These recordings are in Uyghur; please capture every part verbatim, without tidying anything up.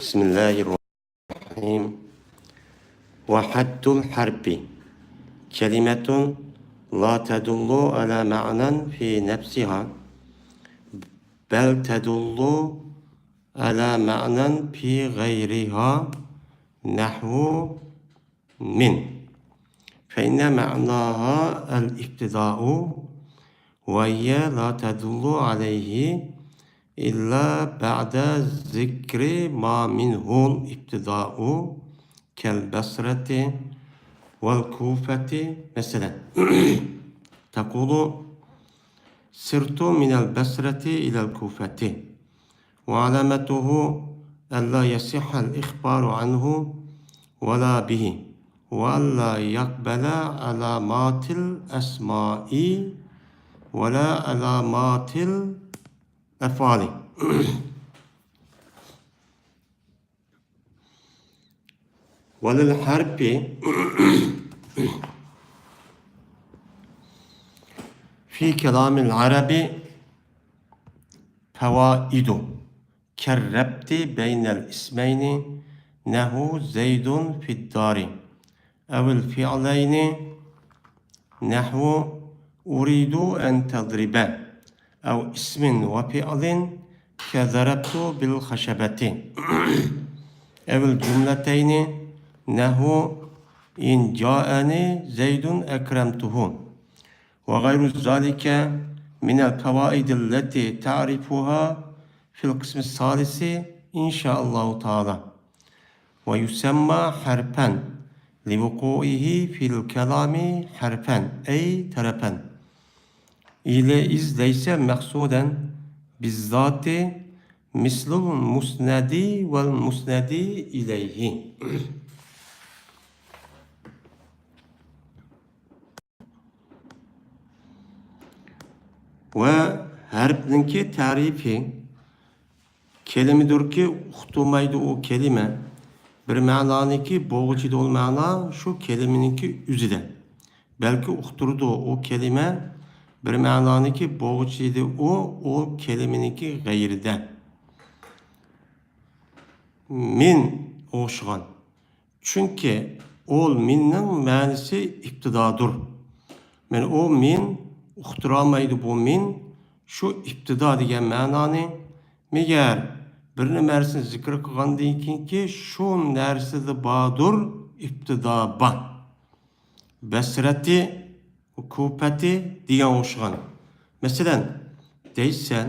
بسم الله الرحمن الرحيم. وحد الحرف كلمة لا تدل على معنى في نفسها، بل تدل على معنى في غيرها، نحو من، فإن معناها الابتداء، وهي لا تدل عليه إلا بعد ذكر ما منه الابتداء، كالبصرة والكوفة مثلا. تقول: سرت من البصرة إلى الكوفة. وعلامته ألا يصح الإخبار عنه ولا به، وألا يقبل علامات الأسماء ولا علامات الأفعال. وللحرف في كلام العرب فوائد كالربط بين الاسمين نحو زيد في الدار، أو الفعلين نحو أريد أن تضرب، أو اسم وفعل كضربت بالخشبة، أو الجملتين نحو إن جاءني زيد أكرمته، وغير ذلك من الفوائد التي تعرفها في القسم الثالث إن شاء الله تعالى. ويسمى حرفا لوقوعه في الكلام حرفا، أي طرفا، إلى إذ ليس مقصودا بالذات مثل المسند والمسند إليه. ۋە ھەرپنىڭكى تەرىپى كەلىمىدۇركى، ئۇقتۇرمايدۇ ئۇ كەلىمە بىر مەنانىكى بولغۇچىدە، ئۇ مەنا شۇ كەلىمىنىڭكى ئۆزىدە، بەلكى ئۇقتۇرىدۇ ئۇ كەلىمە بىر مەنانىكى بولغۇچىدە، ئۇ، ئۇ كەلىمىنىڭكى غەيرىدە. مىن ئوخشىغان. چۈنكى ئول مىننىڭ مەنىسى ئىپتىدادۇر. مەن ئۇ مىن ئۇقتۇرالمايدۇ، بۇ مىن شۇ ئىپتىدا دېگەن مەنانى، مەگەر بىر نەرسىنى زىكىر قىلغاندىن كېيىنكى شۇ نەرسىدە باردۇر ئىپتىدا بار. بەسرەتى، كۇپەتى دېگەن ئوخشىغان. مەسىلەن، دەيسەن،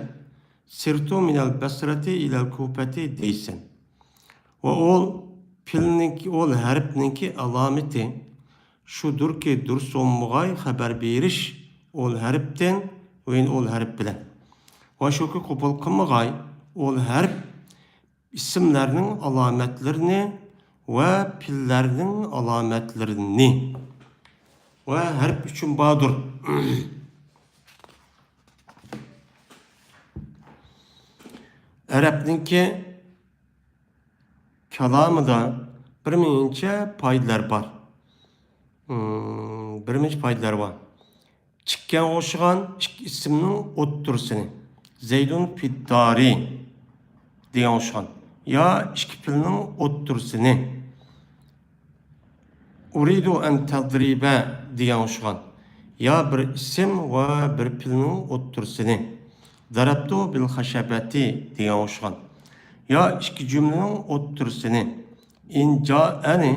سىرتۇ مىنەل بەسرەتى ئىلەل كۇپەتى دەيسەن. ۋە ئول پېئىلنىڭكى، ئول ھەرپنىڭكى ئالامىتى شۇدۇركى، دۇرۇس بولمىغاي خەۋەر بېرىش ئول ھەرپتىن، ۋە يەنە ئول ھەرپ بىلەن. ۋە شۇكى قوبۇل قىلمىغاي ئول ھەرپ ئىسىملەرنىڭ ئالامەتلىرىنى ۋە پېئىللەرنىڭ ئالامەتلىرىنى. ۋە ھەرپ ئۈچۈن باردۇر. ئەرەبنىڭكى كالامىدا بىر مۇنچە پايدىلار بار. مم، بىر مۇنچە پايدىلار بار. چىقكەن ئوخشىغان ئىككى ئىسىمنىڭ ئوتتۇرىسىنى. زەيدۇن فىددارى دېگەن ئوخشىغان. يا ئىككى پېئىلنىڭ ئوتتۇرىسىنى. ئۇرىدۇ ئەن تەزرىبە دېگەن ئوخشىغان. يا بىر ئىسىم ۋە بىر پېئىلنىڭ ئوتتۇرىسىنى. دەرەبتۇ بىل خەشەبەتى دېگەن ئوخشىغان. يا ئىككى جۈملىنىڭ ئوتتۇرىسىنى. ئىن جائەنى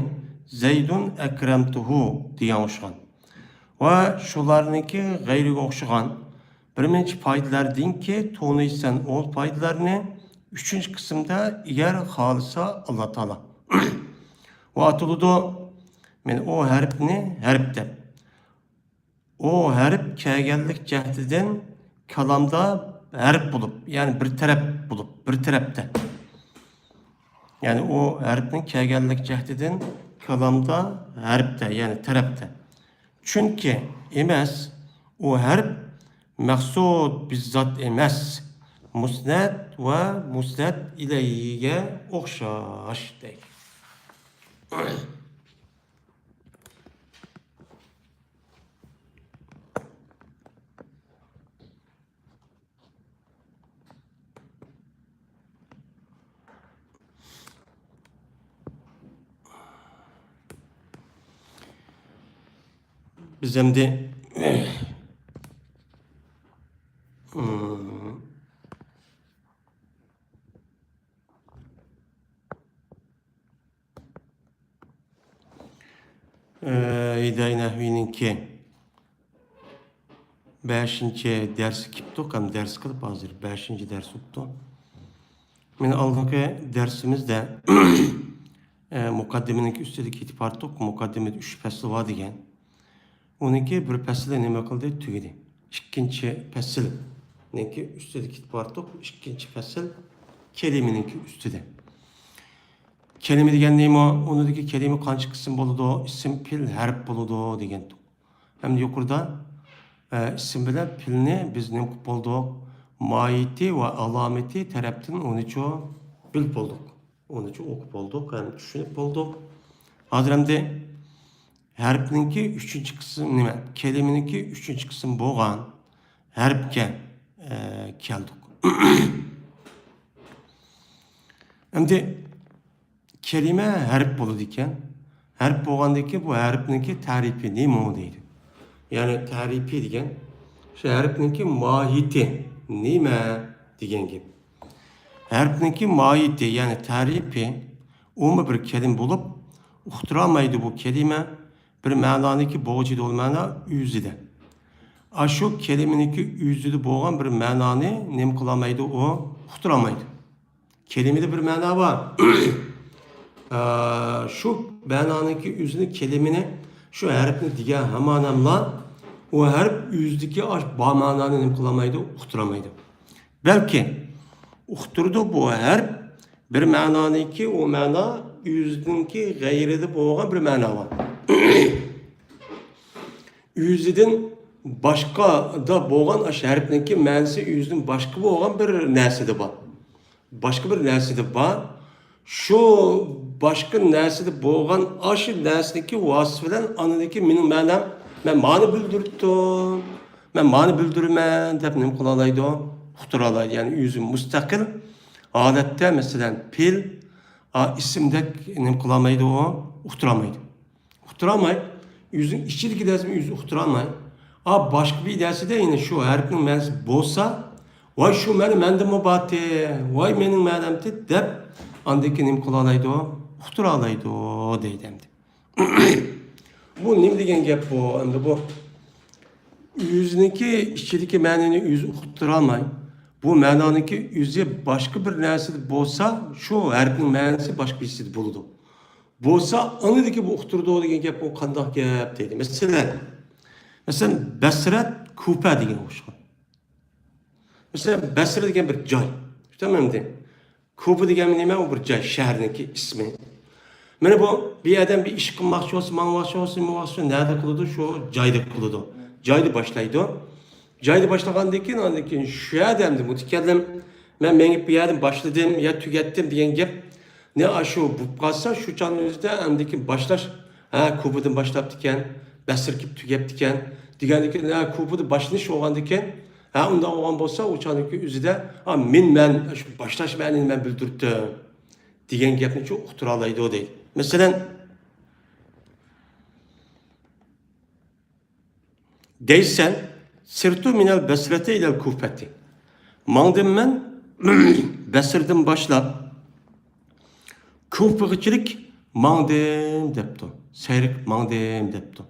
زەيدۇن ئەكرەمتۇھۇ دېگەن ئوخشىغان. ۋە شۇلارنىڭكى غەيرىگە ئوخشىغان بىر نەچچە پايدىلاردىنكى تونۇيسەن ئۇ پايدىلارنى ئۈچىنچى قىسىمدا، ئەگەر خالىسا ئاللا تائالا. ۋە ئاتىلىدۇ، مەن ئۇ ھەرپنى ھەرپ دەپ. ئۇ ھەرپ كەلگەنلىك جەھىتىدىن كالامدا ھەرپ بولۇپ، يەنى بىر تەرەپ بولۇپ، بىر تەرەپتە. يەنى ئۇ ھەرپنىڭ كەلگەنلىك جەھىتىدىن كالامدا ھەرپتە، يەنى تەرەپتە. چۈنكى ئەمەس، ئۇ ھەرپ مەخسۇس بىززات ئەمەس، مۇسنەد ۋە مۇسنەد ئىلەيھىگە ئوخشاش دەيدۇ. بىز ئەمدى ھىدايە نەھۋىنىڭكى بەشىنچى دەرسى كېپتۇق، ھەم دەرس قىلىپ ھازىر بەشىنچى دەرس بوپتۇ. مانا ئالدىنقى دەرسىمىزدە مۇقەددىمىنىڭكى ئۈستىدە كېتىپ بارتۇق. مۇقەددىمىدە ئۈچ پەسلى بار دېگەن. ئۇنىڭكى بىر پەسلى نېمە قىلدى؟ تۈگىدى. ئىككىنچى پەسىلنىڭكى ئۈستىدە كېتىپ بارتۇق. ئىككىنچى پەسىل كەلىمىنىڭكى ئۈستىدە. كەلىمە دېگەن نېمە؟ ئۇنىڭدىكى كەلىمە قانچە قىسىم بولىدۇ؟ ئىسىم، پېئىل، ھەرپ بولىدۇ دېگەنتۇق. ھەمدە يۇقىرىدا ئىسىم بىلەن پېئىلنى بىز نېمە قىلىپ بولدۇق؟ ماھىيىتى ۋە ئالامىتى تەرەپتىن ئۇنىچۇ بىلىپ بولدۇق. ئۇنىچۇ ئوقۇپ بولدۇق ھەم چۈشىنىپ بولدۇق. ھازىر ئەمدى ھەرپنىڭكى ئۈچىنچى قىسمى نېمە؟ كەلىمىنىڭكى ئۈچىنچى قىسمى بولغان ھەرپكە كەلدۇق. ئەمدى كەلىمە ھەرپ بولىدىكەن. ھەرپ بولغاندىن كېيىن بۇ ھەرپنىڭكى تەرىپى نېمە دەيدۇ. يەنى تەرىپى دېگەن شۇ ھەرپنىڭكى ماھىيىتى نېمە دېگەن گەپ. ھەرپنىڭكى ماھىيىتى، يەنى تەرىپى، ئۇمۇ بىر كەلىمە بولۇپ، ئۇقتۇرالمايدۇ بۇ كەلىمە بىر مەنانىڭكى بولغۇچى دول مەنا ئۆزىدە. ئاشۇ كەلىمىنىڭكى ئۆزىدە بولغان بىر مەنانى نېمە قىلالمايدۇ ئۇ؟ ئۇقتۇرالمايدۇ. كەلىمىدە بىر مەنا بار. ئا، شۇ مەنانىڭكى ئۆزىنى كەلىمىنى شۇ ھەرپنى دېگەن ھامانەملا ئۇ ھەرپ ئۆزىدىكى ئاش بار مەنانى نېمە قىلالمايدۇ؟ ئۇقتۇرالمايدۇ. بەلكى ئۇقتۇرىدۇ بۇ ھەرپ بىر مەنانىكى، ئۇ مەنا ئۆزىنىڭكى غەيرىدە بولغان بىر مەنا بار. ئۆزىدىن باشقىدا بولغان ئاشۇ ھەرپنىڭكى مەنىسى ئۆزىدىن باشقا بولغان بىر نەرسىدە بار. باشقا بىر نەرسىدە بار. شۇ باشقا نەرسىدە بولغان ئاشۇ نەرسىنىڭكى ۋاسىتىسى بىلەن ئاندىكى مېنىڭ مەنەم، مەن مانى بىلدۈرۈپتۇم، مەن مانى بىلدۈرىمەن دەپ نېمە قىلالايدۇ؟ ئۇقتۇرالايدۇ. يەنى ئۆزى مۇستەقىل ھالەتتە، مەسىلەن، پېئىل، ئا، ئىسىمدەك نېمە قىلالمايدۇ ئۇ؟ ئۇقتۇرالمايدۇ. ئۇقتۇرالماي، ئۆزىنىڭ ئىچىدىكى نەرسىنى ئۆزى ئۇقتۇرالماي، ئا، باشقا بىر نەرسىدە يەنە شۇ ھەرپنىڭ مەنىسى بولسا، ۋاي، شۇ مەنە مەندىمۇ بارتى، ۋاي، مېنىڭ مەنەمتى دەپ، ئاندىن كېيىن نېمە قىلالايدۇ؟ ئۇقتۇرالايدۇ دەيدۇ ئەمدى. بۇ نېمە دېگەن گەپ بۇ؟ ئەمدى بۇ ئۆزىنىڭكى ئىچىدىكى مەنىنى ئۆزى ئۇقتۇرالماي، بۇ مەنانىڭكى ئۆزى باشقا بىر نەرسىدە بولسا، شۇ ھەرپنىڭ مەنىسى باشقا بىرسىدە بولىدۇ. بولسا، ئاندىكى بۇ ئۇقتۇرىدۇ دېگەن گەپ، ئۇ قانداق گەپ دەيدۇ. مەسىلەن، مەسىلەن، بەسرەت كۇپە دېگەن ئوخشىغان. مەسىلەن، بەسرە دېگەن بىر جاي. تامام ئەمدى. كۇپە دېگەن نېمە؟ ئۇ بىر جاي، شەھەرنىڭكى ئىسمى. مانا بۇ، بىر ئادەم بىر ئىش قىلماقچى بولسا، ماڭماقچى بولسا، نېمە بولماقچى بولسا، نەدە قىلىدۇ؟ شۇ جايدا قىلىدۇ. جايدا باشلايدۇ. جايدا باشلىغاندىن كېيىن، ئاندىن كېيىن شۇ يەردە ئەمدى مۇتەكەللىم، مەن مېڭىپ بۇ يەردىن باشلىدىم يا تۈگەتتىم دېگەن گەپ، نە ئاشۇ بولۇپ قالسا، شۇ چاغنىڭ ئۆزىدە ئەمدىكى باشلاش، ھە، كۇپىدىن باشلاپتىكەن، بەسرە كېلىپ تۈگەپتىكەن دېگەندىكىن، ھە، كۇپىدا باشلىنىش بولغاندىكىن، ھە، ئۇنداق بولغان بولسا، ئۇ چاغنىڭكى ئۆزىدە، ھە، مەن، مەن شۇ باشلاش مەنىنى مەن بىلدۈرۈپتىم دېگەن گەپنىچۇ ئۇقتۇرالايدۇ دەيدۇ. مەسىلەن، دەيسەن، سىرتۇ مىنەل بەسرەتى ئىلەل كۇفەتى. ماڭدىم مەن بەسرىدىن باشلاپ كۇفىغىچىلىك ماڭدىم دەپتۇ. سەير قىلىپ ماڭدىم دەپتۇ.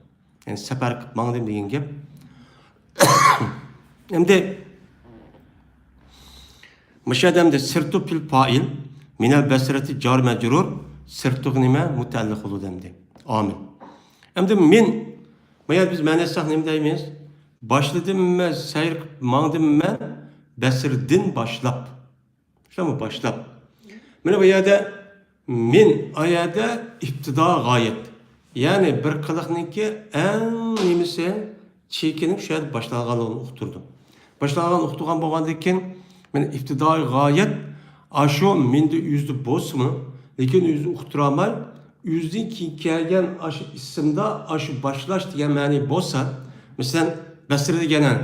يەنى سەپەر قىلىپ ماڭدىم دېگەن گەپ. ئەمدى مۇشۇ يەردە ئەمدى سىرتۇ پېئىل پائىل، مىنەل بەسرەتى جار مەجرۇر، سىرتۇغا نېمە؟ مۇتەئەللىق بولىدۇ ئەمدى. ئامىل. ئەمدى مىن، ما يەردە بىز مەن ئېيتساق نېمە دەيمىز؟ باشلىدىم مەن، سەير قىلىپ ماڭدىم مەن، بەسرىدىن باشلاپ. شۇنداقمۇ؟ باشلاپ. مانا بۇ يەردە مىن، ئا يەردە ئىپتىدا غايەت. يەنى بىر قىلىقنىڭكى ئەڭ نېمىسى، چېكىنىڭ شۇ يەردە باشلانغانلىقىنى ئۇقتۇردۇم. باشلانغانلىقىنى ئۇقتۇرغان بولغاندىن كېيىن، مانا ئىپتىدائىي غايەت ئاشۇ مىندە ئۆزىدە بولسىمۇ، لېكىن ئۆزىنى ئۇقتۇرالماي، ئۆزىدىن كېيىن كەلگەن ئاشۇ ئىسىمدا ئاشۇ باشلاش دېگەن مەنى بولسا، مەسىلەن، بەسرە دېگەن ھە،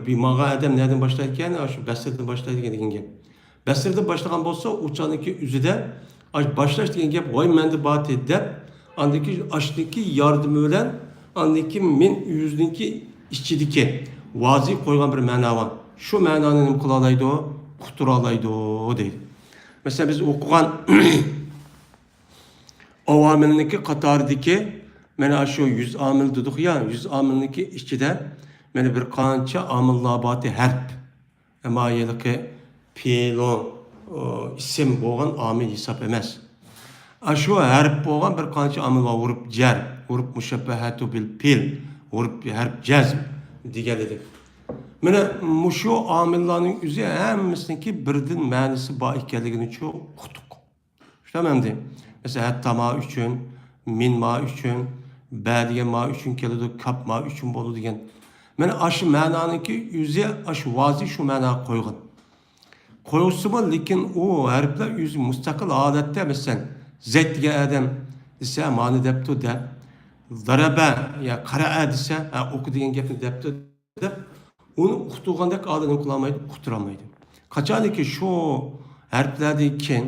بىر ماڭغان ئادەم نەدىن باشلايدىكەن؟ ئاشۇ بەسرىدىن باشلايدىكەن دېگەن گەپ. بەسرىدىن باشلىغان بولسا، ئۇ چاغنىڭكى ئۆزىدە ئاش-، باشلاش دېگەن گەپ ۋاي مەندە بارتى دەپ، ئاندىن كېيىن ئاشنىڭكى ياردىمى بىلەن ئاندىن كېيىن مىن ئۆزىنىڭكى ئىچىدىكى ۋازى قويغان بىر مەنا بار. شۇ مەنانى نېمە قىلالايدۇ؟ ئۇقتۇرالايدۇ دەيدۇ. مەسىلەن، بىز ئوقۇغان ئاۋامىلنىڭكى قاتارىدىكى، مانا شۇ يۈز ئامىل دېدۇق يا، يۈز ئامىلنىڭكى ئىچىدە مانا بىر قانچە ئامىللار بارتى، ھەرپ. ئەمما ھېلىقى پېئىل، ئىسىم بولغان ئامىل ھېساب ئەمەس. ئاشۇ ھەرپ بولغان بىر قانچە ئامىل بار، ھۇرۇپ جەر، ھۇرۇپ مۇشەببەھەتۇ بىل پېئىل، ھۇرۇپ ھەرپ جەزم دېگەن ئىدۇق. مانا مۇشۇ ئامىللارنىڭ ئۆزى ھەممىسىنىڭكى بىردىن مەنىسى بار ئىكەنلىكىنى ئۇقتۇق. شۇنداقمۇ ئەمدى؟ مەسىلەن، ھەتتا ما ئۈچۈن، مىن ما ئۈچۈن، بە دېگەن ما ئۈچۈن كېلىدۇ، كاپ ما ئۈچۈن بولىدۇ دېگەن. مانا ئاشۇ مەنانىڭكى ئۆزى، ئاشۇ ۋازى شۇ مەناغا قويغان. قويسىمۇ، لېكىن ئۇ ھەرپلەر ئۆزى مۇستەقىل ھالەتتە، مەسىلەن، زەيد دېگەن ئادەم دېسە، مانى دەپتۇ دە، زەرەبە يا قەرەئە دېسە، ھە، ئوقۇ دېگەن گەپنى دەپتۇ دەپ، ئۇنى ئۇقتۇرغاندەك ئادەم نېمە قىلالمايدۇ؟ ئۇقتۇرالمايدۇ. قاچانكى شۇ ھەرپلەردىن كېيىن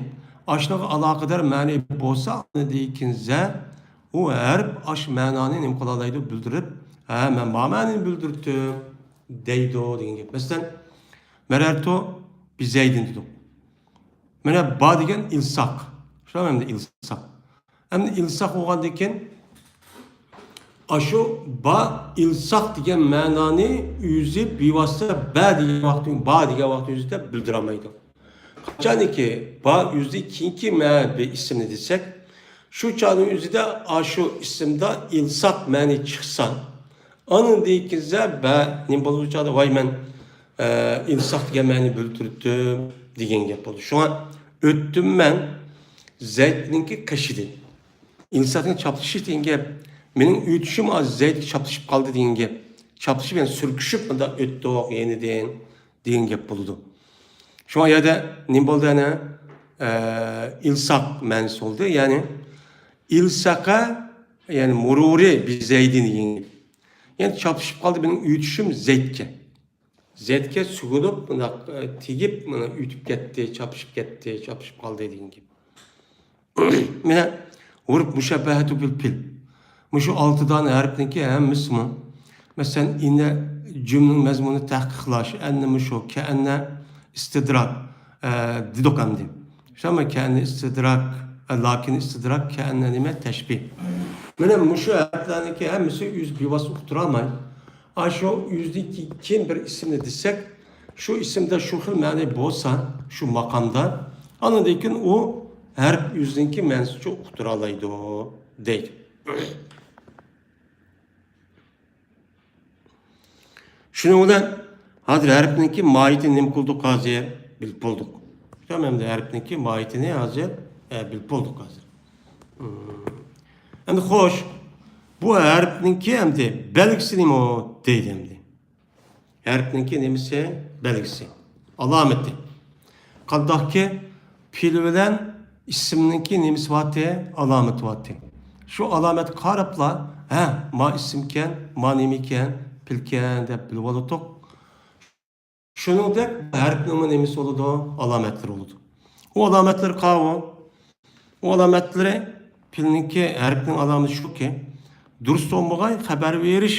ئاشۇنىڭغا ئالاقىدار مەنى بولسا، ئاندىن كېيىن زە، ئۇ ھەرپ ئاشۇ مەنانى نېمە قىلالايدۇ؟ بىلدۈرۈپ، ھە، مەن ما مەنىنى بىلدۈرۈپتىم دەيدۇ دېگەن گەپ. مەسىلەن، مەرەرتۇ بىزەيدىن دېدۇق. مانا با دېگەن ئىلساق. شۇ ئەمدى ئىلساق. ئەمدى ئىلساق بولغاندىن كېيىن، ئاشۇ با ئىلساق دېگەن مەنانى ئۆزى بىۋاسىتە بە دېگەن ۋاقىت، با دېگەن ۋاقىت ئۆزىدە بىلدۈرەلمەيدۇ. قاچانكى با ئۆزى كېيىنكى مە بىر ئىسىمنى دېسەك، شۇ چاغنىڭ ئۆزىدە ئاشۇ ئىسىمدا ئىلساق مەنى چىقسا، ئاندىن كېيىن زە بە نېمە بولىدۇ چاغدا، ۋاي مەن، ئە، ئىلساق دېگەن مەنىنى بىلدۈرۈپتىم دېگەن گەپ بولىدۇ. شۇڭا ئۆتتۈم مەن زەيدنىڭكى قېشىدىن. ئىلساقنىڭ چاپلىشىش دېگەن گەپ، مېنىڭ ئۆتۈشۈم ئاز زەيدكە چاپلىشىپ قالدى دېگەن گەپ. چاپلىشىپ، يەنى سۈركىشىپ مۇنداق ئۆتتۇق يېنىدىن دېگەن گەپ بولىدۇ. شۇڭا يەردە نېمە بولدى ئەنە؟ ئە، ئىلساق مەنىسى بولدى. يەنى ئىلسەقە، يەنى مۇرۇرى بىزەيدىن دېگەن گەپ. يەنى چاپلىشىپ قالدى مېنىڭ ئۆتۈشۈم زەيدكە. زەيدكە سۆگۈنۈپ، مۇنداق، ئە، تېگىپ، مانا ئۆتۈپ كەتتى، چاپلىشىپ كەتتى، چاپلىشىپ قالدى دېگەن گەپ. مانا ھۇرۇپ مۇشەببەھەتۇ بىل پىل. مۇشۇ ئالتە دانە ھەرپنىڭكى ھەممىسىمۇ، مەسىلەن، ئىننە جۈملىنىڭ مەزمۇنىنى تەھقىقلاش، ئەننە مۇشۇ، كەئەننە ئىستىدراك، ئە، دېدۇق ئەمدى. شۇمۇ كەئەننە ئىستىدراك، ئە، لەكىن ئىستىدراك، كەئەننە نېمە؟ تەشبىھ. مانا مۇشۇ ھەرپلەرنىڭكى ھەممىسى ئۆزى بىۋاسىتە ئۇقتۇرالماي، ئاشۇ ئۆزىدىن كېيىن بىر ئىسىمنى دېسەك، شۇ ئىسىمدا شۇ خىل مەنە بولسا، شۇ ماقامدا، ئاندىن كېيىن ئۇ ھەرپ ئۆزىنىڭكى مەنىسىچە ئۇقتۇرالايدۇ، دەيدۇ. شۇنىڭ بىلەن ھازىر ھەرپنىڭكى ماھىيىتىنى نېمە قىلدۇق ھازىر؟ بىلىپ بولدۇق. تامام، ئەمدى ھەرپنىڭكى ماھىيىتىنى ھازىر، ئە، بىلىپ بولدۇق ھازىر. مم. ئەمدى خوش، بۇ ھەرپنىڭكى ئەمدى بەلگىسى نېمە دەيدۇ ئەمدى؟ ھەرپنىڭكى نېمىسى؟ بەلگىسى. ئالامىتى. قانداقكى پېئىل بىلەن ئىسىمنىڭكى نېمىسى بارتى؟ ئالامىتى بارتى. شۇ ئالامەتكە قاراپلا، ھە، ما ئىسىمكەن، ما نېمىكەن، پېئىلكەن دەپ بىلىۋالاتتۇق. شۇنىڭدەك ھەرپنىڭمۇ نېمىسى بولىدۇ؟ ئالامەتلىرى بولىدۇ. ئۇ ئالامەتلىرى قاۋۇ؟ ئۇ ئالامەتلىرى، پېئىلنىڭكى، ھەرپنىڭ ئالامىتى شۇكى، دۇرۇس بولمىغاي خەۋەر بېرىش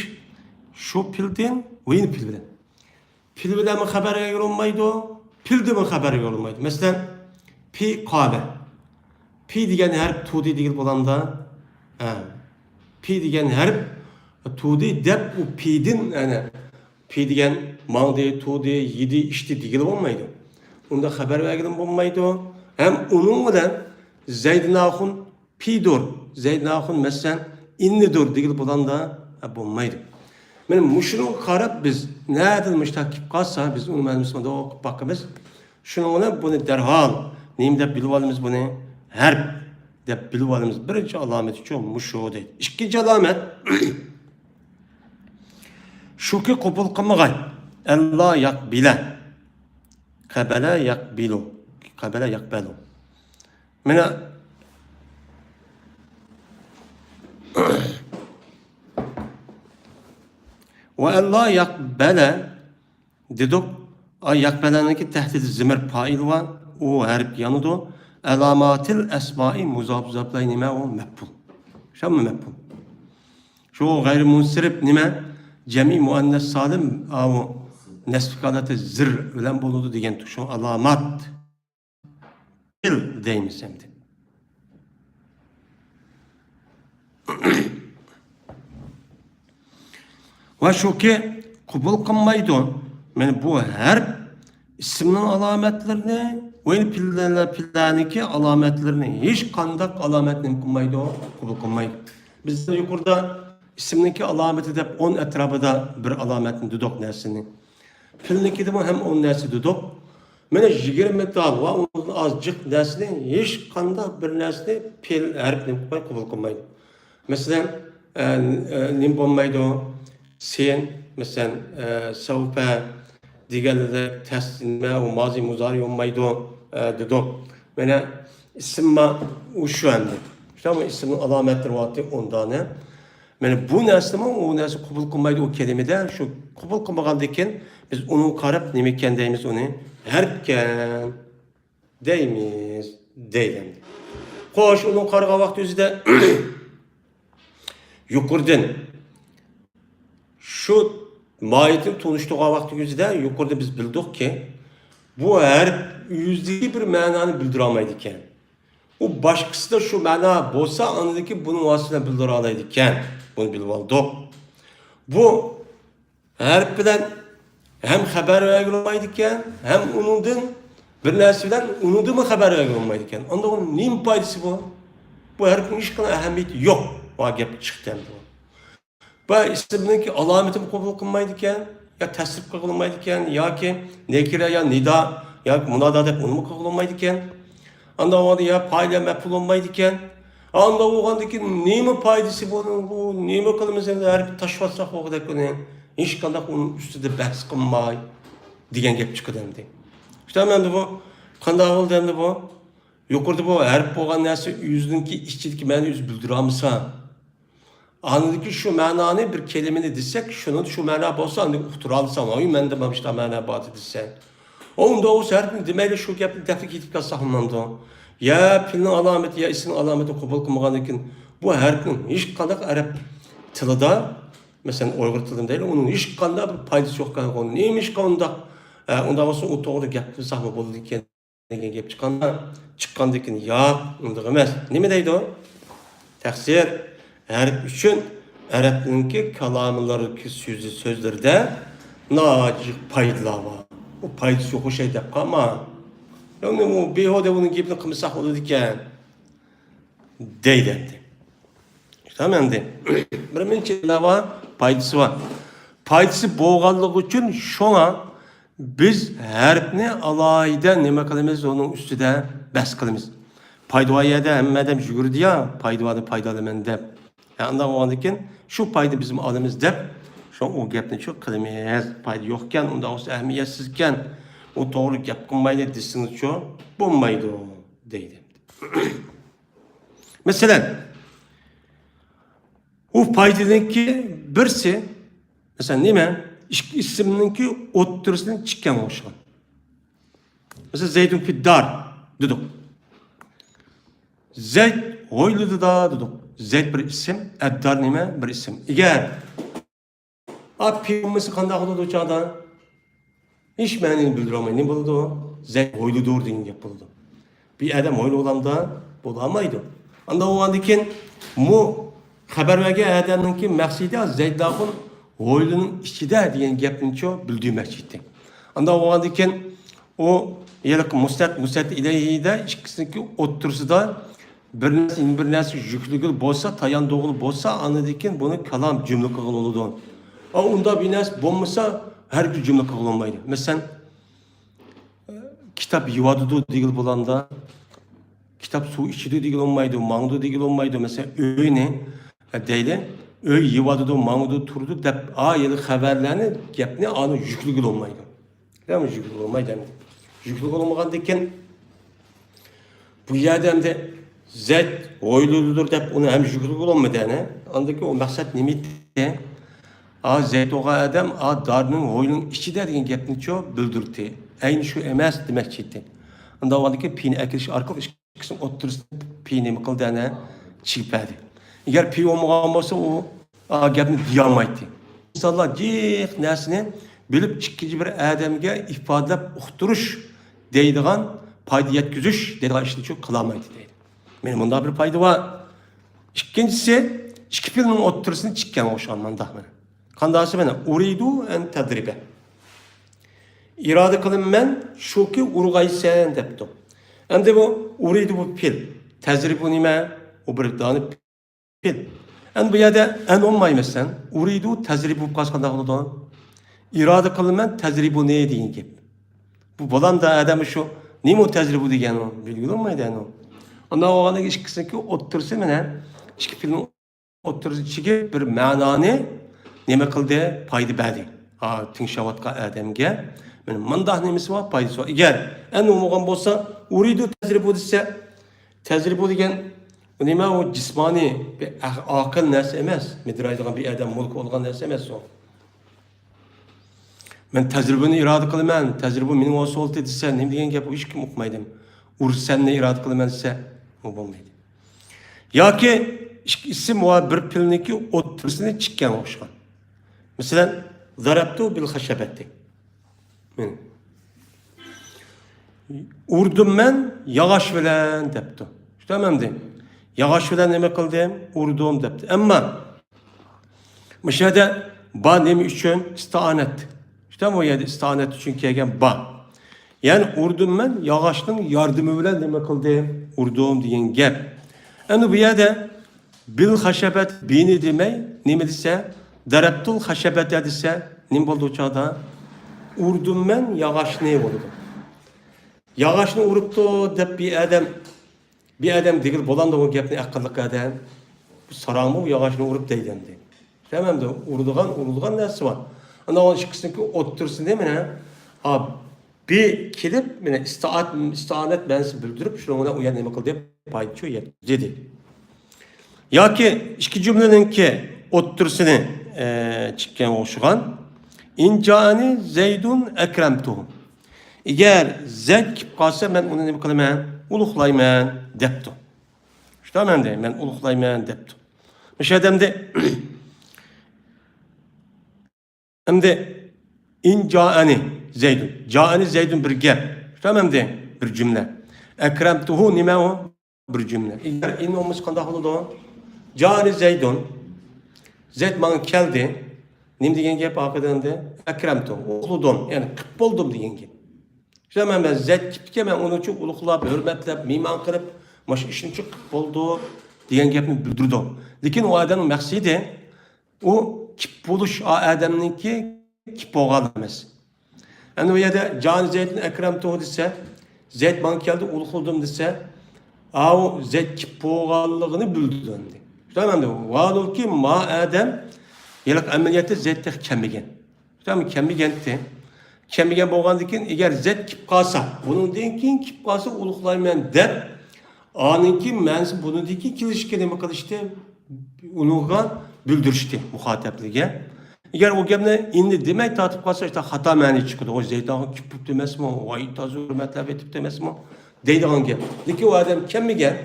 شۇ پېئىلدىن، ۋە يەنە پېئىل بىلەن. پېئىل بىلەنمۇ خەۋەر بەرگىلى بولمايدۇ، پېئىلدىنمۇ خەۋەر بەرگىلى بولمايدۇ. مەسىلەن، پى قامە. پى دېگەن ھەرپ تۇردى دېگىلى بولامدا؟ ھە. پى دېگەن ھەرپ تۇردى دەپ، ئۇ پىدىن، يەنى پى دېگەن ماڭدى، تۇردى، يېدى، ئىچتى دېگىلى بولمايدۇ. ئۇنداق خەۋەر بەرگىلىمۇ بولمايدۇ. ھەم ئۇنىڭ بىلەن زەيدىن ئاخۇن پىدۇر، زەيدىن ئاخۇن مەسىلەن ئىننىدۇر دېگىلى بولامدا؟ ھە، بولمايدۇ. مانا مۇشۇنىڭغا قاراپ بىز نەدىن مۇشۇنداق كېلىپ قالسا، بىز ئۇنى مەلۇم قىلىپ باقىمىز. شۇنىڭ بىلەن بۇنى دەرھال نېمە دەپ بىلىۋالىمىز بۇنى؟ ھەرپ دەپ بىلىۋالىمىز. بىرىنچى ئالامىتىچۇ مۇشۇ دەيدۇ. ئىككىنچى ئالامەت. شۇكى قوبۇل قىلمىغاي. ئەللا يەقبىلە. قەبەلە يەقبىلۇ. قەبەلە يەقبەلۇ. مانا. ۋە ئەللا يەقبەلە دېدۇق. ئا، يەقبەلەنىڭكى تەھتىدە زىمىر پائىل بار. ئۇ ھەرپ يانىدۇ. ئەلاماتىل ئەسمائى مۇزاپ، مۇزاپلەي نېمە ئۇ؟ مەپئۇل. شاممۇ مەپئۇل. شۇ غەيرىي مۇنسەرىپ نېمە؟ جەمئىي مۇئەننەس سالىم، ئاۋۇ نەسب ھالەتتە زىر بىلەن بولىدۇ دېگەن شۇ ئالامەت. پىل دەيمىز ئەمدى. ۋە شۇكى، قوبۇل قىلمايدۇ. مانا بۇ ھەرپ ئىسىمنىڭ ئالامەتلىرىنى ۋە پىللە-، پىللەنىڭكى ئالامەتلىرىنى، ھېچقانداق ئالامەتنى نېمە قىلمايدۇ؟ قوبۇل قىلمايدۇ. بىز يۇقىرىدا ئىسىمنىڭكى ئالامىتى دەپ ئون ئەتراپىدا بىر ئالامەتنى دېدۇق نەرسىنى. پىلنىڭكىدىمۇ ھەم ئون نەرسە دېدۇق. مانا يىگىرمە تال ۋە ئۇنىڭدىن ئازجىق نەرسىنى ھېچقانداق بىر نەرسىنى پىل ھەرپنى قويۇپ قوبۇل قىلمايدۇ. مەسىلەن، ئە، ئە، نېمە بولمايدۇ؟ سېن، مەسىلەن، ئە، سەۋپە دېگەندەك تەس نېمە، ئۇ مازى مۇزارى بولمايدۇ، ئە، دېدۇق. مانا ئىسىمما ئۇ شۇ ئەمدى. شۇ ئىسىمنىڭ ئالامەتلىرى بارتى ئون دانە. مانا بۇ نەرسىنىمۇ ئۇ نەرسە قوبۇل قىلمايدۇ ئۇ كەلىمىدە. شۇ قوبۇل قىلمىغاندىن كېيىن بىز ئۇنىڭغا قاراپ نېمە ئىكەن دەيمىز ئۇنى؟ ھەرپكەن دەيمىز، دەيدۇ. خوش، ئۇنىڭغا قارىغان ۋاقتى ئۆزىدە يۇقىرىدىن شۇ ماھىيىتىنى تونۇشتۇرغان ۋاقتى ئۆزىدە يۇقىرىدا بىز بىلدۇقكى، بۇ ھەرپ ئۆزىدىكى بىر مەنانى بىلدۈرەلمەيدىكەن. ئۇ باشقىسىدا شۇ مەنا بولسا، ئاندىن كېيىن بۇنىڭ ۋاسىتىسى بىلەن بىلدۈرەلەيدىكەن. بۇنى بىلىۋالدۇق. بۇ ھەرپ بىلەن ھەم خەۋەر بەرگىلى بولمايدىكەن، ھەم ئۇنىڭدىن بىر نەرسە بىلەن ئۇنىڭدىنمۇ خەۋەر بەرگىلى بولمايدىكەن. ئاندىن ئۇنىڭ نېمە پايدىسى بار؟ بۇ ھەرپنىڭ ھېچقانداق ئەھمىيىتى يوق. بۇ گەپ چىقتى ئەمدى. بۇ ئىسىمنىڭكى ئالامىتىمۇ قوبۇل قىلمايدىكەن، يا تەسرىپ قىلغىلىمايدىكەن، ياكى نەكىرە يا نىدا ياكى مۇنادا دەپ ئۇنىمۇ قىلغىلىمايدىكەن. ئانداق بولغاندا يا پائىل يا مەپئۇل بولمايدىكەن. ئانداق بولغاندىن كېيىن نېمە پايدىسى بار؟ بۇ نېمە قىلىمىز ئەمدى؟ ھەرپنى تاشلىۋاتساق بولغۇدەك ئۇنى. ھېچقانداق ئۇنىڭ ئۈستىدە بەھس قىلماي دېگەن گەپ چىقىدۇ ئەمدى. شۇنداق ئەمدى بۇ قانداق بولدى ئەمدى بۇ؟ يۇقىرىدا بۇ ھەرپ بولغان نەرسە ئۆزىنىڭكى ئىچىدىكى مەنىنى ئۆزى بىلدۈرەلمىسە، ئاندىن كېيىن شۇ مەنانى بىر كەلىمىنى دېسەك، شۇنىڭدا شۇ مەنا بولسا، ئاندىن ئۇقتۇرالىسام، ھاي، مەندە مانا شۇنداق مەنا بار دېسە. ئۇ ئۇنداق بولسا ھەرپنى دېمەيلى شۇ گەپنى دەپتىكى يېتىپ كەلسە ھامان. يا پىلنىڭ ئالامىتى، يا ئىسىمنىڭ ئالامىتى قوبۇل قىلمىغاندىن كېيىن، بۇ ھەرپنىڭ ھېچقانداق ئەرەب تىلىدا، مەسىلەن، ئۇيغۇر تىلىدا دەيلى، ئۇنىڭ ھېچقانداق بىر پايدىسى يوق. نېمىشقا ئۇنداق؟ ئە، ئۇنداق بولسا ئۇ توغرىدا گەپ قىلساقمۇ بولىدىكەن. دېگەن گەپ چىققاندا، چىققاندىن كېيىن، ياق، ئۇنداق ئەمەس. نېمە دەيدۇ؟ تەقسىر، ھەرپ ئۈچۈن ئەرەبنىڭكى كالاملىرى، سۆزى، سۆزلىرىدە ناھايىتى پايدىلار بار. ئۇ پايدىسى يوق ئوخشايدۇ دەپ قالما. يەنى ئۇ بىھۇدە ئۇنىڭ گېپىنى قىلمىساق بولىدىكەن. دەيدۇ ئەمدى. تامام ئەمدى. بىر مۇنچە نېمە بار؟ پايدىسى بار. پايدىسى بولغانلىقى ئۈچۈن شۇڭا بىز ھەرپنى ئالاھىدە نېمە قىلىمىز؟ ئۇنىڭ ئۈستىدە بەھس قىلىمىز. پايدا بار يەردە ھەممە ئادەم يۈگۈرىدۇ يا، پايدا باردا پايدىلىنىمەن دەپ. ھە، ئۇنداق بولغاندىكىن شۇ پايدا بىزمۇ ئالىمىز دەپ، شۇ ئۇ گەپنى شۇ قىلىمىز. پايدا يوقكەن، ئۇنداق بولسا ئەھمىيەتسىزكەن، ئۇ توغرا گەپ قىلمايلى دېسىڭىزچۇ، بولمايدۇ دەيدۇ. مەسىلەن، ئۇ پايدىنىڭكى بىرسى، مەسىلەن، نېمە؟ ئىككى ئىسىمنىڭكى ئوتتۇرىسىدىن چىققان ئوخشىغان. مەسىلەن، زەيدۇن فىددار دېدۇق. زەيد ھويلىدا دېدۇق. زەيد بىر ئىسىم، ئەددار نېمە؟ بىر ئىسىم. ئەگەر ئا، پى بولمىسا قانداق بولىدۇ ئۇ چاغدا؟ ھېچ مەنىنى بىلدۈرەلمەي نېمە بولىدۇ؟ زەيد ھويلىدۇر دېگەن گەپ بولىدۇ. بىر ئادەم ھويلا بولامدا؟ بولالمايدۇ. ئانداق بولغاندىن كېيىن، بۇ خەۋەر بەرگەن ئادەمنىڭكى مەقسىتى زەيد ئاخۇن ھويلىنىڭ ئىچىدە دېگەن گەپنىچۇ بىلدۈرمەكچى ئىدى. ئانداق بولغاندىن كېيىن، ئۇ ھېلىقى مۇسنەد، مۇسنەد ئىلەيھىدە ئىككىسىنىڭكى ئوتتۇرىسىدا بىر نەرسە، بىر نەرسە يۈكلىگىلى بولسا، تاياندۇرغىلى بولسا، ئاندىن كېيىن بۇنى كالام جۈملە قىلغىلى بولىدۇ. ئا، ئۇنداق بىر نەرسە بولمىسا، ھەرگىز جۈملە قىلغىلى بولمايدۇ. مەسىلەن، كىتاب يېۋاتىدۇ دېگىلى بولامدا، كىتاب سۇ ئىچىدۇ دېگىلى بولمايدۇ، ماڭىدۇ دېگىلى بولمايدۇ. مەسىلەن، ئۆينى، ئە، دەيلى، ئۆي يېۋاتىدۇ، ماڭىدۇ، تۇرىدۇ دەپ، ئا، ھېلى خەۋەرلەرنى، گەپنى ئانى يۈكلىگىلى بولمايدۇ. يەنى يۈكلىگىلى بولمايدۇ ئەمدى. يۈكلىگىلى بولمىغاندىن كېيىن، بۇ يەردە ئەمدى زەيد ھويلىدىدۇر دەپ ئۇنى ھەم يۈكلىگىلى بولمىدى، ئەنە. ئاندىن كېيىن ئۇ مەقسەت نېمە ئىدى؟ ئا، زەيد بولغان ئادەم، ئا، دارنىڭ ھويلىنىڭ ئىچىدە دېگەن گەپنىچۇ بىلدۈردى. ئەينى شۇ ئەمەس دېمەكچى ئىدى. ئۇنداق بولغاندىن كېيىن پىنى ئەكىلىش ئارقىلىق ئىككىسىنىڭ ئوتتۇرىسىدا پى نېمە قىلدى، ئەنە، چىگىپ بەردى. ئەگەر پى بولمىغان بولسا، ئۇ ئا، گەپنى دېيالمايتتى. ئىنسانلار جىق نەرسىنى بىلىپ، ئىككىنچى بىر ئادەمگە ئىپادىلەپ ئۇقتۇرۇش دەيدىغان، پايدا يەتكۈزۈش دەيدىغان ئىشنى شۇ قىلالمايتتى دەيدۇ. مانا مۇنداق بىر پايدا بار. ئىككىنچىسى، ئىككى پېئىلنىڭ ئوتتۇرىسىنى چىككەنگە ئوخشىغان مانداق مانا. قانداقسى مانا، ئۇرىدۇ ئەن تەزرىبە. ئىرادە قىلىمەن شۇكى ئۇرغايسەن دەپتۇ. ئەمدى بۇ ئۇرىدۇ بۇ پېئىل. تەزرىبۇ نېمە؟ ئۇ بىر دانە پېئىل. ئەمدى بۇ يەردە ئەن بولمايمەن سەن. ئۇرىدۇ تەزرىبۇ بولۇپ قالسا قانداق بولىدۇ؟ ئىرادە قىلىمەن تەزرىبۇنى دېگەن گەپ. بۇ بولامدا ئادەم شۇ نېمە ئۇ تەزرىبۇ دېگەن ئۇ؟ بىلگىلى بولمايدۇ ئەنە ئۇ. ئانداق بولغاندىكىن ئىككىسىنىڭكى ئوتتۇرىسى مانا ئىككى پېئىلنىڭ ئوتتۇرىسىنى چىگىپ بىر مەنانى نېمە قىلدى؟ پايدا بەردى. ھا، تىڭشاۋاتقان ئادەمگە مانا مۇنداق نېمىسى بار، پايدىسى بار. ئەگەر ئەن بولمىغان بولسا، ئۇرىدۇ تەزرىبۇ دېسە، تەزرىبۇ دېگەن ئۇ نېمە؟ ئۇ جىسمانىي، بىر ئەق-، ئاقىل نەرسە ئەمەس، مىدىرايدىغان بىر ئادەم مۈلكى بولغان نەرسە ئەمەس ئۇ. مەن تەزرىبۇنى ئىرادە قىلىمەن، تەزرىبۇ مېنىڭ بولسا بولدى دېسە، نېمە دېگەن گەپ؟ ئۇ ھېچكىم ئۇقمايدۇ. ئۇرسەننى ئىرادە قىلىمەن دېسە، ئۇ بولمايدۇ. ياكى ئىككى ئىسىم ۋە بىر پېئىلنىڭكى ئوتتۇرىسىنى چىككەنگە ئوخشىغان. مەسىلەن، زەرەبتۇ بىل خەشەبەتى. مانا. ئۇردۇم مەن ياغاچ بىلەن دەپتۇ. شۇنداقمۇ ئەمدى؟ ياغاچ بىلەن نېمە قىلدىم؟ ئۇردۇم دەپتۇ. ئەمما مۇشۇ يەردە با نېمە ئۈچۈن؟ ئىستىئانەت. شۇنداقمۇ؟ بۇ يەردە ئىستىئانەت ئۈچۈن كەلگەن با. يەنى ئۇردۇم مەن ياغاچنىڭ ياردىمى بىلەن نېمە قىلدىم؟ ئۇردۇم دېگەن گەپ. ئەمدى بۇ يەردە بىل خەشەبەت بىنى دېمەي، نېمە دېسە، دەرەبتۇل خەشەبەتە دېسە، نېمە بولىدۇ ئۇ چاغدا؟ ئۇردۇم مەن ياغاچنى بولىدۇ. ياغاچنى ئۇرۇپتۇ دەپ بىر ئادەم، بىر ئادەم دېگىلى بولامدۇ بۇ گەپنى ئەقىللىق ئادەم؟ بۇ ساراڭمۇ بۇ ياغاچنى ئۇرۇپ دەيدۇ ئەمدى. تامامدۇ، ئۇرىدىغان، ئۇرۇلغان نەرسە بار. ئانا ئۇنىڭ ئىككىسىنىڭكى ئوتتۇرىسىنى مانا، ئا، بى كېلىپ، مانا ئىستائەت، ئىستائانەت مەنىسى بىلدۈرۈپ، شۇنىڭ بىلەن ئۇ يەر نېمە قىلدى؟ پايدىچۇ يەتكۈزدى دېدى. ياكى ئىككى جۈملىنىڭكى ئوتتۇرىسىنى، ئە، چىككەنگە ئوخشىغان. ئىن جائەنى زەيدۇن ئەكرەمتۇھۇ. ئەگەر زەيد كېلىپ قالسا، مەن ئۇنى نېمە قىلىمەن؟ ئۇلۇغلايمەن دەپتۇ. شۇنداقمۇ ئەمدى؟ مەن ئۇلۇغلايمەن دەپتۇ. مۇشۇ ئادەمدە ئەمدى ئىن جائەنى زەيدۇن. جائەنى زەيدۇن بىر گەپ. شۇنداقمۇ ئەمدى؟ بىر جۈملە. ئەكرەمتۇھۇ نېمە ئۇ؟ بىر جۈملە. ئەگەر ئىن بولمىسا قانداق بولىدۇ؟ جائەنى زەيدۇن. زەيد ماڭا كەلدى. نېمە دېگەن گەپ ئارقىدىن ئەمدى؟ ئەكرەمتۇ. ئۇلۇغلىدىم. يەنى قىپ بولدۇم دېگەن گەپ. شۇنداقمۇ؟ مەن زەيد كېلىپتىكەن، مەن ئۇنى چوڭ ئۇلۇغلاپ، ھۆرمەتلەپ، مېھمان قىلىپ، مانا شۇ ئىشنى چوڭ قىپ بولدۇم دېگەن گەپنى بىلدۈرىدۇ. لېكىن ئۇ ئادەمنىڭ مەقسىتى ئۇ كىپ بولۇش، ئا، ئادەمنىڭكى كىپ بولغانلىقى ئەمەس. ئەمدى بۇ يەردە جائەنى زەيدۇن ئەكرەمتۇھۇ دېسە، زەيد ماڭا كەلدى، ئۇلۇغلىدىم دېسە، ئاۋۇ زەيد كىپ بولغانلىقىنى بىلدۈردى ئەمدى. شۇنداقمۇ؟ ۋاھالۇكى ما ئادەم ھېلىقى ئەمەلىيەتتە زەيد تېخى كەلمىگەن. شۇنداقمۇ؟ كەلمىگەنتى. كەلمىگەن بولغاندىكىن، ئەگەر زەيد كىپ قالسا، بۇنىڭدىن كېيىن كىپ قالسا ئۇلۇغلايمەن دەپ، ئانىڭكى مەنىسى بۇنىڭدىن كېيىن كېلىشكە نېمە قىلىشتى؟ ئۇنىڭغا بىلدۈرۈشتى، مۇخاتەپلىگە. ئەگەر ئۇ گەپنى ئىننى دېمەي تارتىپ قالسا، ئىشتا خاتا مەنە چىقىدۇ. ۋاي زەيدانغا كىپ بوپتۇ ئەمەسمۇ؟ ۋاي تازا ھۆرمەتلەپ ئېتىپتۇ ئەمەسمۇ؟ دەيدىغان گەپ. لېكىن ئۇ ئادەم كەلمىگەن.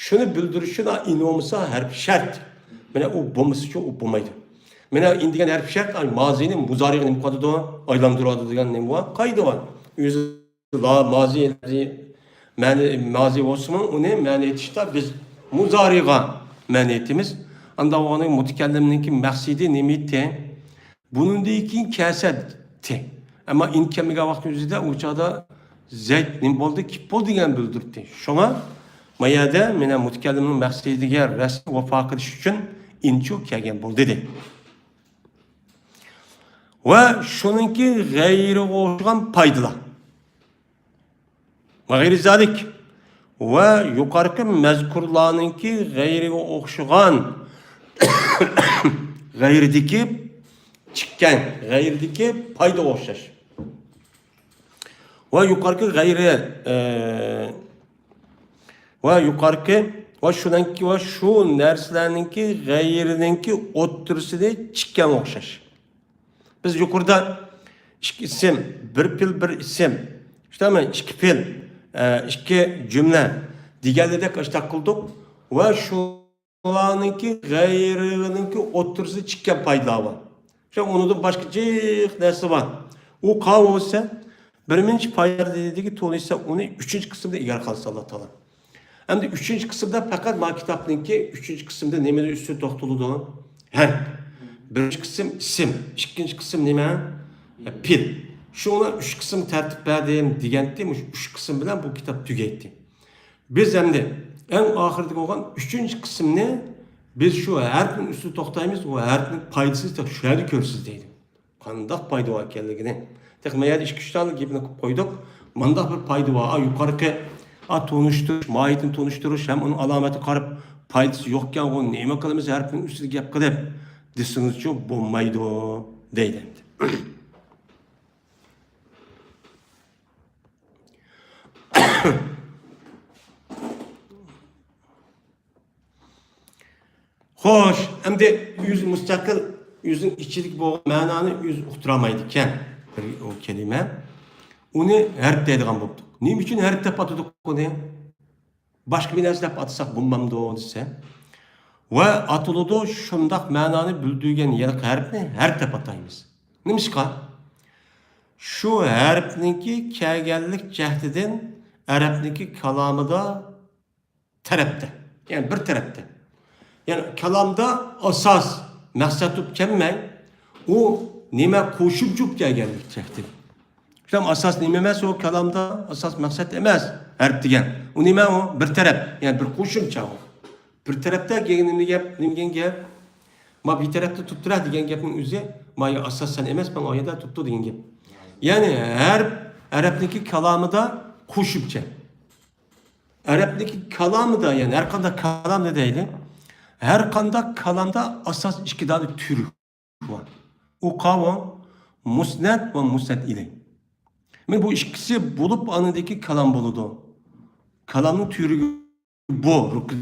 شۇنى بىلدۈرۈش ئۈچۈن ئىن بولمىسا ھەرپ شەرت. مانا ئۇ بولمىسىچۇ ئۇ بولمايدۇ. مانا ئىن دېگەن ھەرپ شەرت، ئاي، مازىنى مۇزارىغا نېمە قىلىدۇ؟ ئايلاندۇرىدۇ دېگەن نېمە بار؟ قائىدە بار. ئۆزى لا مازى، مەنى، مازى بولسىمۇ، ئۇنى مەنى ئېيتىشتا بىز مۇزارىغا مەنى ئېيتىمىز. ئانداق بولغاندىكىن مۇتەكەللىمنىڭكى مەقسىتى نېمە ئىدى؟ بۇنىڭدىن كېيىن كەلسە دېدى. ئەمما ئىن كەلمىگەن ۋاقىتنىڭ ئۆزىدە ئۇ چاغدا زەيد نېمە بولدى؟ كىپ بولدى دېگەن بىلدۈردى. شۇڭا ما يەردە مانا مۇتەكەللىمنىڭ مەقسىتىگە رەسمىي ۋەپا قىلىش ئۈچۈن ئىنچۇ كەلگەن بولدى دېدى. ۋە شۇنىڭكى غەيرىغا ئوخشىغان پايدىلار. ۋە غەيرى زالىك. ۋە يۇقارقى مەزكۇرلارنىڭكى غەيرىگە ئوخشىغان، غەيرىدىكى چىككەن، غەيرىدىكى پايدىغا ئوخشاش. ۋە يۇقارقى غەيرى، ئە، ۋە يۇقارقى، ۋە شۇنىڭكى، ۋە شۇ نەرسىلەرنىڭكى غەيرىنىڭكى ئوتتۇرىسىنى چىككەنگە ئوخشاش. بىز يۇقىرىدا ئىككى ئىسىم، بىر پېئىل، بىر ئىسىم، شۇنداقمۇ؟ ئىككى پېئىل، ئە، ئىككى جۈملە دېگەنلىدەك ئاشتاق قىلدۇق. ۋە شۇ ئۇلارنىڭكى غەيرىنىڭكى ئوتتۇرىسىدا چىققان پايدىلار بار. شۇ ئۇنىڭدىن باشقا جىق نەرسە بار. ئۇ قاۋۇ بولسا، بىرىنچى پايدىدىكى تونۇشسا، ئۇنى ئۈچىنچى قىسىمدا ئىگىلىك قىلسا ئاللا تائالا. ئەمدى ئۈچىنچى قىسىمدا پەقەت ما كىتابنىڭكى ئۈچىنچى قىسىمدا نېمىنىڭ ئۈستىدە توختىلىدۇ؟ ھەرپ. بىرىنچى قىسىم ئىسىم، ئىككىنچى قىسىم نېمە؟ پېئىل. شۇڭا ئۈچ قىسىم تەرتىپ بەردىم دېگەنتى، مۇشۇ ئۈچ قىسىم بىلەن بۇ كىتاب تۈگەيتتى. بىز ئەمدى ئەڭ ئاخىرىدىكى بولغان ئۈچىنچى قىسىمنى بىز شۇ ھەرپنىڭ ئۈستىدە توختايمىز، ئۇ ھەرپنىڭ پايدىسىنى تېخى شۇ يەردە كۆرىسىز دەيدۇ. قانداق پايدا بار ئىكەنلىكىنى. تېخى ما يەردە ئىككى-ئۈچ تال گېپىنى قىلىپ قويدۇق. مانداق بىر پايدا بار، ئا، يۇقىرىقى، ئا، تونۇشتۇرۇش، ماھىيىتىنى تونۇشتۇرۇش ھەم ئۇنىڭ ئالامەتىگە قاراپ پايدىسى يوقكەنغۇ، نېمە قىلىمىز ھەرپنىڭ ئۈستىدە گەپ قىلىپ دېسىڭىزچۇ بولمايدۇ دەيدۇ ئەمدى. خوش، ئەمدى ئۆزى مۇستەقىل، ئۆزىنىڭ ئىچىدىكى بولغان مەنانى ئۆزى ئۇقتۇرالمايدىكەن. بىر ئۇ كەلىمە. ئۇنى ھەرپ دەيدىغان بوپتۇق. نېمە ئۈچۈن ھەرپ دەپ ئاتىدۇق ئۇنى؟ باشقا بىر نەرسە دەپ ئاتىساق بولمامدۇ دېسە. ۋە ئاتىلىدۇ، شۇنداق مەنانى بىلدۈرگەن ھېلىقى ھەرپنى ھەرپ دەپ ئاتايمىز. نېمىشقا؟ شۇ ھەرپنىڭكى كەلگەنلىك جەھىتىدىن ئەرەبنىڭكى كالامىدا تەرەپتە، يەنى بىر تەرەپتە. يەنى كالامدا ئاساس مەقسەت بولۇپ كەلمەي، ئۇ نېمە قوشۇمچە بولۇپ كەلگەنلىك جەھىتىدىن. شۇنداق ئاساس نېمە ئەمەس، ئۇ كالامدا ئاساس مەقسەت ئەمەس، ھەرپ دېگەن. ئۇ نېمە ئۇ؟ بىر تەرەپ، يەنى بىر قوشۇمچە ئۇ. بىر تەرەپتە دېگەن نېمە گەپ، نېمە دېگەن گەپ؟ ما بىر تەرەپتە تۇرۇپ تۇرە دېگەن گەپنىڭ ئۆزى، ما يا ئاساس سەن ئەمەس، مانا ئۇ يەردە تۇرۇپتۇ دېگەن گەپ. يەنى ھەرپ ئەرەبنىڭكى كالامىدا قوشۇمچە. ئەرەبنىڭكى كالامىدا، يەنى ھەر قانداق كالامنى دەيلى، ھەر قانداق كالامدا ئاساس ئىككى دانە تۈر بار. ئۇ قاۋۇ مۇسنەد ۋە مۇسنەد ئىلەي. مانا بۇ ئىككىسى بولۇپ، ئاندىن كېيىن كالام بولىدۇ. كالامنىڭ تۈرى بۇ رۇكۇن.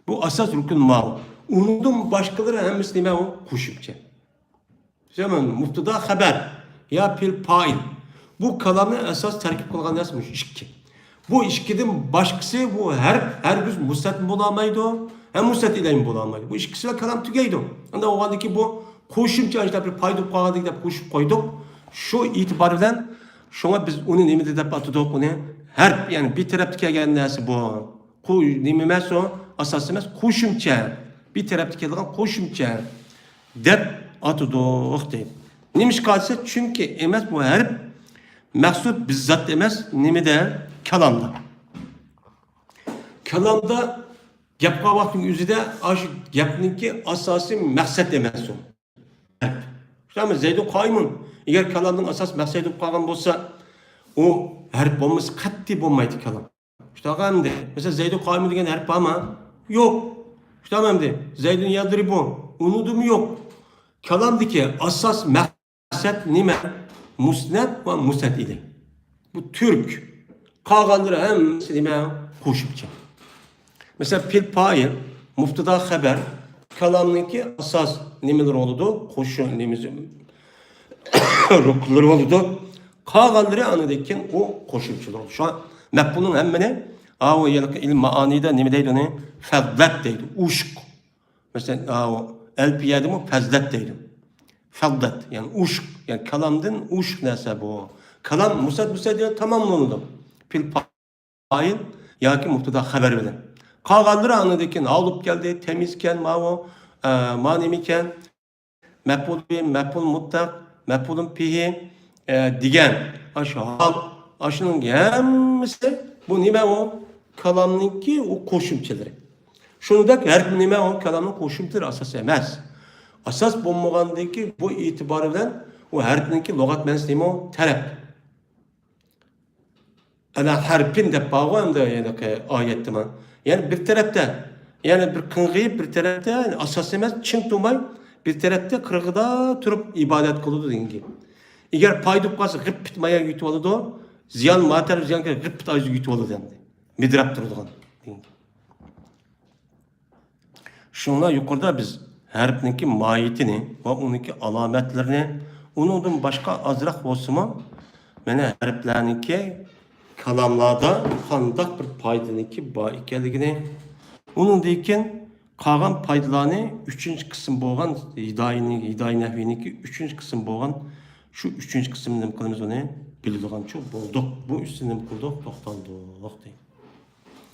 بۇ ئاساس رۇكۇن ماۋۇ. ئۇنىڭدىن باشقىلىرى ھەممىسى نېمە ئۇ؟ قوشۇمچە. زامان، مۇبتىدا، خەبەر يا پېئىل، پائىل. بۇ كالامنى ئاساس تەركىب قىلغان نەرسە مۇشۇ ئىككى. بۇ ئىككىدىن باشقىسى بۇ ھەرپ ھەرگىز مۇسنەد بولالمايدۇ، ھەم مۇسنەد ئىلەيمۇ بولالمايدۇ. بۇ ئىككىسى بىلەن كالام تۈگەيدۇ. ئانداق بولغاندىكىن بۇ قوشۇمچە ئاشۇنداق بىر پايدا بولۇپ قالغاندەك دەپ قوشۇپ قويدۇق. شۇ ئېتىبار بىلەن شۇڭا بىز ئۇنى نېمە دەپ ئاتىدۇق؟ ئۇنى ھەرپ، يەنى بىر تەرەپتە كەلگەن نەرسە بۇ. قو-، نېمە ئەمەس ئۇ؟ ئاساس ئەمەس، قوشۇمچە. بىر تەرەپتە كېلىدىغان قوشۇمچە دەپ ئاتىدۇق دەيدۇ. نېمىشقا دېسە، چۈنكى ئەمەس بۇ ھەرپ مەقسۇد بىززات ئەمەس، نېمىدە؟ كالامدا. كالامدا گەپ قىلغان ۋاقتىنىڭ ئۆزىدە ئاشۇ گەپنىڭكى ئاساسىي مەقسەت ئەمەس ئۇ. ھەرپ. شۇنداقمۇ؟ زەيدۇن قائىمۇن. ئەگەر كالامنىڭ ئاساس مەقسەت بولۇپ قالغان بولسا، ئۇ ھەرپ بولمىسا قەتئىي بولمايدۇ كالام. شۇنداق ئەمدى. مەسىلەن، زەيدۇن قائىمۇن دېگەن ھەرپ بارمۇ؟ يوق. شۇنداق ئەمدى. زەيدۇن يەدرىبۇ. ئۇنىڭدىمۇ يوق. كالامدىكى ئاساس مەقسەت نېمە؟ مۇسنەد ۋە مۇسنەد ئىلەي. بۇ تۈرك. قالغانلىرى ھەممىسى نېمە؟ قوشۇمچە. مەسىلەن، پېئىل، پائىل، مۇبتىدا، خەبەر، كالامنىڭكى ئاساس نېمىلىرى بولىدۇ؟ قوشۇم نېمىسى؟ رۇكۇنلىرى بولىدۇ. قالغانلىرى ئاندىن كېيىن ئۇ قوشۇمچىلار بولىدۇ. شۇڭا مەپئۇلنىڭ ھەممىنى، ئاۋۇ ھېلىقى ئىلم مائانىدا نېمە دەيدۇ ئۇنى؟ فەزلەت دەيدۇ. ئۇشق. مەسىلەن، ئەلپىيەدىمۇ پەزلەت دەيدۇ. فەزلەت، يەنى ئۇشق، يەنى كالامدىن ئۇشق نەرسە بۇ. كالام مۇسەد، مۇسەد دېگەن تاماملىنىدۇ. پېئىل، پائىل ياكى مۇبتىدا خەبەر بىلەن. قالغانلىرى ئاندىن كېيىن ھالۇپ كەلدى، تەميىزكەن ماۋۇ، ئە، ما نېمىكەن؟ مەپئۇل بى، مەپئۇل مۇتلەق، مەپئۇلۇن پىھى، ئە، دېگەن. ئاشۇ ھال، ئاشۇنىڭ ھەممىسى بۇ نېمە ئۇ؟ كالامنىڭكى ئۇ قوشۇمچىلىرى. شۇنىڭدەك ھەرپ نېمە ئۇ؟ كالامنىڭ قوشۇمچىلىرى ئاساس ئەمەس. ئاساس بولمىغاندىكى بۇ ئېتىبارى بىلەن ئۇ ھەرپنىڭكى لۇغەت مەنىسى نېمە ئۇ؟ تەرەپ. ئەنە ھەرپىن دەپ بارغۇ ئەمدى ھېلىقى ئايەتتىمۇ. يەنى بىر تەرەپتە، يەنى بىر قىڭغىيىپ، بىر تەرەپتە، يەنى ئاساس ئەمەس، چىڭ تۇرماي، بىر تەرەپتە قىرغىدا تۇرۇپ ئىبادەت قىلىدۇ دېگەن گەپ. ئەگەر پايدا بولۇپ قالسا، غىپپىت مايا يۇتۇۋالىدۇ، زىيان ما تەرەپ زىيان غىپپىت ئايزى يۇتۇۋالىدۇ ئەمدى. مىدىراپ تۇرىدىغان دېگەن گەپ. شۇڭا يۇقىرىدا بىز ھەرپنىڭكى ماھىيىتىنى ۋە ئۇنىڭكى ئالامەتلىرىنى، ئۇنىڭدىن باشقا ئازراق بولسىمۇ، مانا ھەرپلەرنىڭكى كالاملاردا قانداق بىر پايدىنىڭكى بار ئىكەنلىكىنى، ئۇنىڭدىن كېيىن قالغان پايدىلارنى ئۈچىنچى قىسىم بولغان ھىدايىنىڭ، ھىدايە نەھۋىنىڭكى ئۈچىنچى قىسىم بولغان شۇ ئۈچىنچى قىسىمنى نېمە قىلىمىز، ئۇنى بىلىدىغانچۇ بولدۇق. بۇ ئۈستىدە نېمە قىلدۇق؟ توختالدۇق دەيدۇ.